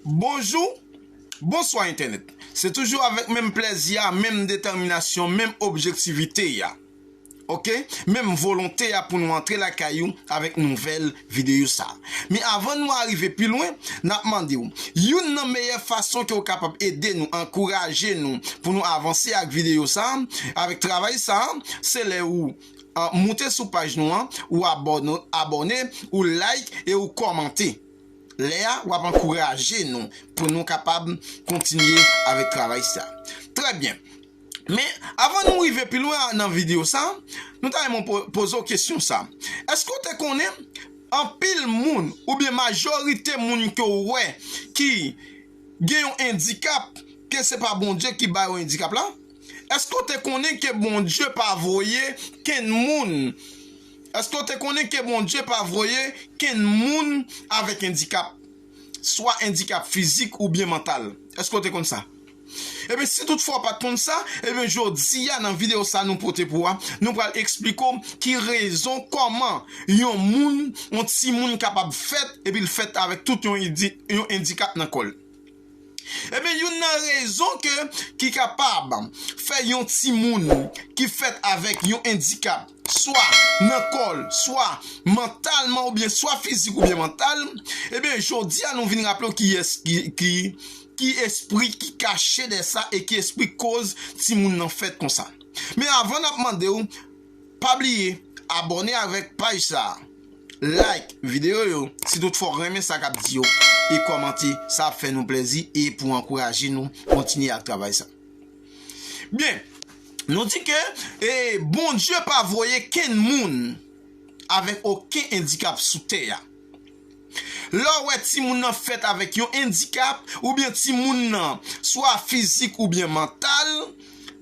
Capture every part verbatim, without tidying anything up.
Bonjou, bonswa entènèt. Se toujou avèk menm plèzi a, menm detèminasyon, menm objektivite a. Oke? Menm volonte a pou nou antre lakay ou avèk nouvèl videyo sa. Men avan nou arive pi lwen, n ap mande w, youn nan meyè fason ke w kapab ede nou, ankouraje nou pou nou avanse ak videyo sa, avèk travay sa, se lè ou, ah, moute sou paj nou an, ou abòne, abòne, ou like e ou kòmante. Lè a, w ap ankouraje nou pou nou kapab kontinye avèk travay sa. Trè byen. Men, avan nou rive pi lwen nan videyo sa, nou ta renmen po-, poze w kesyon sa. Èske w te konnen anpil moun, oubyen majorite moun ke w wè ki gen yon endikap, ke se pa Bondye ki ba yo endikap la? Èske w te konnen ke Bondye pa voye kenn moun? Èske w te konnen ke Bondye pa voye kenn moun avèk endikap? Swa endikap fizik oubyen mantal. Èske w te konn sa? Ebyen, si toutfwa w pa t konn sa, ebyen, jodi a, nan videyo sa nou pote pou ou a, nou pral eksplike w ki rezon, kòman yon moun, yon timoun kapab fèt, epi l fèt avèk tout yon edi-, yon endikap nan kò l. Ebyen, youn nan rezon ke, ki kapab fè yon timoun ki fèt avèk yon endikap, swa nan kò l, swa mantalman, oubyen swa fizik oubyen mantal, ebyen, jodi a, nou vin raple w kiyès ki, ki, ki espri ki kache dèyè sa e ki espri koz timoun nan fèt konsa. Men avan n ap mande w, pa bliye abòne avèk paj sa a, like videyo yo, si toutfwa w renmen sa k ap di yo, e kòmante, sa ap fè nou plèzi e pou ankouraje nou kontinye ak travay sa. Byen, nou di ke, e, Bondye pa voye kenn moun avèk okenn endikap sou tè a. Lè w wè timoun nan fèt avèk yon endikap, oubyen timoun nan, swa fizik oubyen mantal,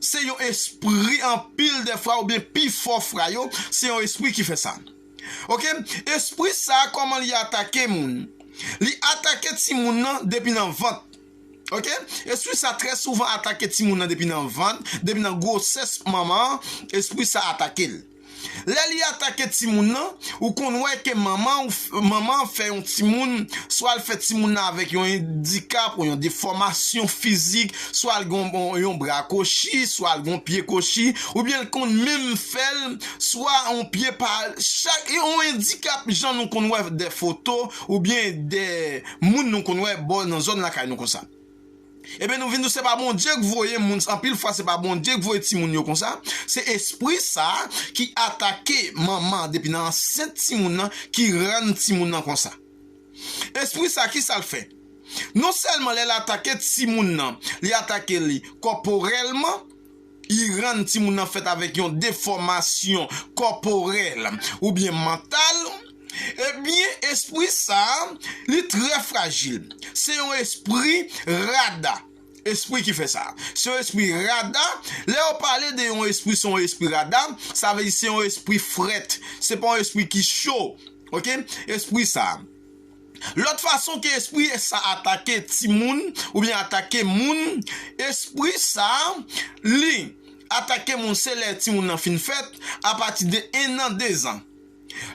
se yon espri anpil dèfwa, oubyen pifò fwa yo, se yon espri ki fè sa. Oke? Espri sa, kòman li atake moun? Li atake timoun nan depi nan vant. Oke? Espri sa trè souvan atake timoun nan depi nan vant, depi nan gwosès manman an, espri sa atake l. Lè li atake timoun nan, ou konn wè ke manman, ou f-, manman an fè yon timoun, swa l fè timoun nan avèk yon endikap ou yon defòmasyon fizik, swa l gen yon, yon bra kwochi, swa l gen yon pye kwochi, oubyen l konn menm fè l, swa yon pye pa, chak, yon endikap jan nou konn wè de foto, oubyen de moun nou konn wè bò nan zòn lakay nou konsa. Ebyen, nou vin di w se pa Bondye k voye moun, anpil fwa se pa Bondye k voye timoun yo konsa, se espri sa a ki atake manman an depi nan ansent timoun nan ki rann timoun nan konsa. Espri sa a, ki sa l fè? Non sèlman lè l atake timoun nan, li atake li kòporèlman, li rann timoun nan fèt avèk yon defòmasyon kòporèl oubyen mantal, ebyen, espri sa a, li trè frajil. Se yon espri rada. Espri ki fè sa. Se yon espri rada. Lè yo pale de yon espri, se yon espri rada, sa vle di se yon espri frèt. Se pa yon espri ki cho. Oke? Espri sa a. Lòt fason ke espri sa atake timoun oubyen atake moun, espri sa, li atake moun se lè timoun nan fin fèt, apati de en an, de zan.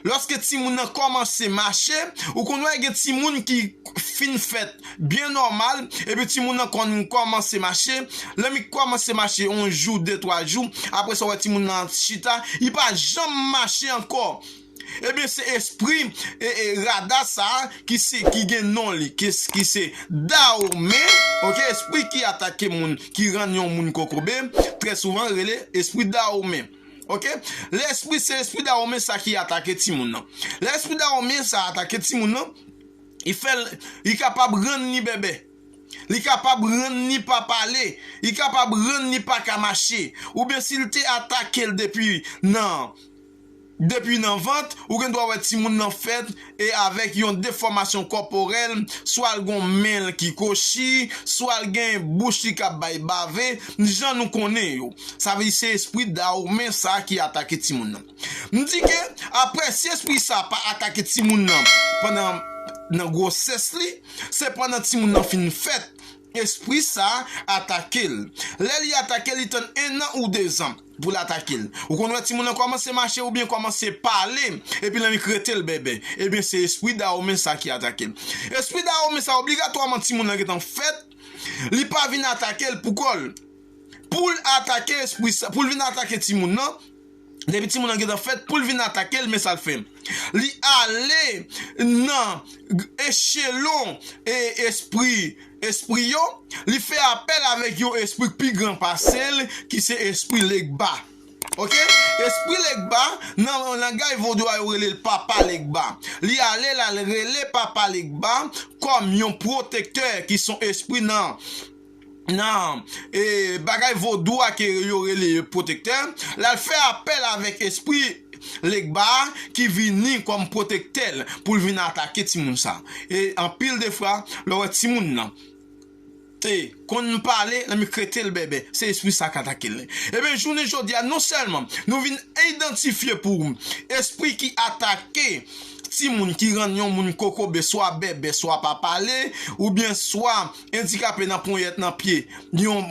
Lòske timoun nan kòmanse mache, ou konn wè gen timoun ki fin fèt byen nòmal, epi timoun nan konn kòmanse mache, lè li kòmanse mache yon jou, de, twa jou, apre sa w wè timoun nan chita, li pa janm mache ankò. Ebyen, se espri, e, e, rada sa a ki se, ki gen non li, ki, ki se Dawomen, oke, espri ki atake moun, ki rann yon moun kokobe, trè souvan rele espri Dawomen. Oke? Lespri, se espri Dawomen sa ki atake timoun nan. Lespri Dawomen sa atake timoun nan, li fè l, li kapab rann li bèbè. Li kapab rann li pa pale, li kapab rann li pa ka mache. Oubyen si l te atake l depi nan, depi nan vant, ou gen dwa wè timoun nan fèt e avèk yon defòmasyon kòporèl, swa l gon men l ki kwochi, swa l gen bouch li k ap bay bave, jan nou konnen yo. Sa vle di se espri Dawomen sa ki atake timoun nan. M di ke, apre, si espri sa pa atake timoun nan pandan nan gwosès li, se pandan timoun nan fin fèt, espri sa atake l. Lè li atake l, li tann en an ou de zan. pou l atake l. Ou konn wè timoun nan kòmanse mache oubyen kòmanse pale, epi l annik rete l bèbè. Ebyen, se espri Dawomen sa ki atake l. Espri Dawomen sa, obligatwaman, timoun nan gentan fèt, li pa vin atake l pou kò l. Pou l atake espri sa, pou l vin atake timoun nan, depi timoun nan gentan fèt, pou l vin atake l, men sa l fè. Li ale nan echelon e espri, espri yo, li fè apèl avèk yon espri ki pi gran pase l, ki se espri Legba. Oke? Espri Legba, nan langay vodou a, yo rele l Papa Legba. Li ale, l al rele Papa Legba kòm yon pwotektè, ki se yon espri nan, nan, e, bagay vodou a ke yo rele pwotektè. L al fè apèl avèk espri Legba a ki vini kòm pwotektè l pou l vin atake timoun sa. E anpil de fwa, lè w wè timoun nan te konn pale, l annik rete l bèbè, se espri sa k atake l. Ebyen, jounen jodi a, non sèlman nou vin idantifye pou espri ki atake timoun, ki rann yon moun kokobe, swa bèbè, swa pa pale, oubyen swa andikape nan ponyèt nan pye, yon,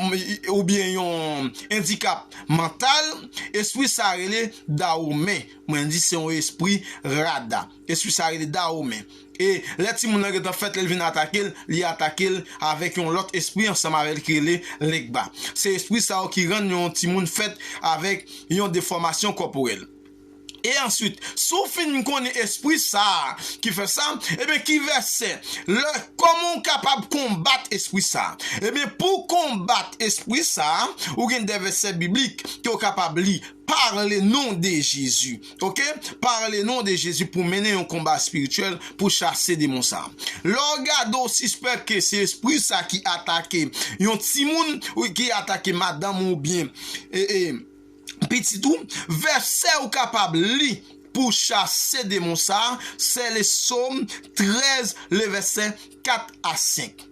oubyen yon andikap mantal, espri sa rele Dawomen. Mwen di se yon espri rada. Espri sa rele Dawomen. E lè timoun nan gentan fèt, lè l vin atake l, li atake l avèk yon lòt espri ansanm avè l ki rele Legba. Se espri sa yo ki rann yon timoun fèt avèk yon defòmasyon kòporèl. E answit, si w fin konnen espri sa a ki fè sa, ebyen, ki vèsè, lè, kòman w kapab konbat espri sa a? Ebyen, pou konbat espri sa a, ou gen de vèsè biblik ke w kapab li. Par le nom de Jésus. Oke? Par le nom de Jésus pou mennen yon konba espirityèl pou chase demon sa. Lè w gade w sispèk ke se espri sa ki atake yon timoun, ou ki atake madanm ou byen, e, e, pitit ou, vèsè ou kapab li pou chase demon sa, se le Sòm trèz, le vèsè kat a senk.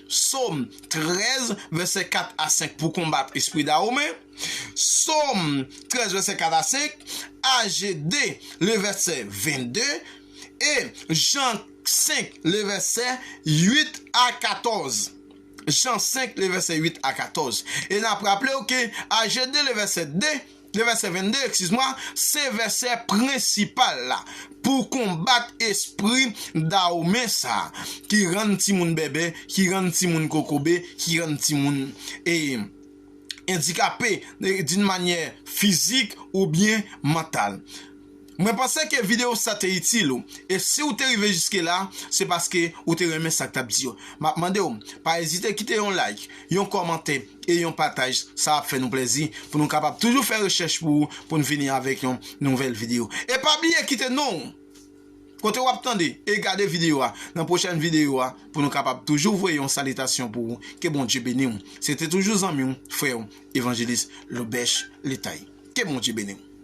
Sòm trèz, vèsè kat a senk pou konbat espri Dawomen. Sòm trèz, vèsè kat a senk. A G D, le vèsè vennde. E Jan senk, le vèsè uit a katòz. Jan senk, le vèsè uit a katòz. E n ap raple w ke A G D, le vèsè de, le vèsè vennde, excuse-moi, se vèsè prensipal la pou konbat espri Dawomen sa, ki rann timoun bèbè, ki rann timoun kokobe, ki rann timoun, e, andikape, e, d'une manière physique oubyen mantal. Mwen panse ke videyo sa te itil ou. E si w te rive jiske la, se paske ou te renmen sa k t ap di yo. M ap mande w, pa ezite kite yon like, yon kòmantè e yon pataj. Sa ap fè nou plèzi pou nou kapab toujou fè rechèch pou ou, pou n vini avèk yon nouvèl videyo. E pa bliye kite non w kote w ap tande e gade videyo a nan pwochèn videyo a, pou nou kapab toujou voye yon salitasyon pou ou. Ke Bondye beni w. Se te toujou zanmi w, frè w, Evanjelis Lobèch Letay. Ke Bondye beni w.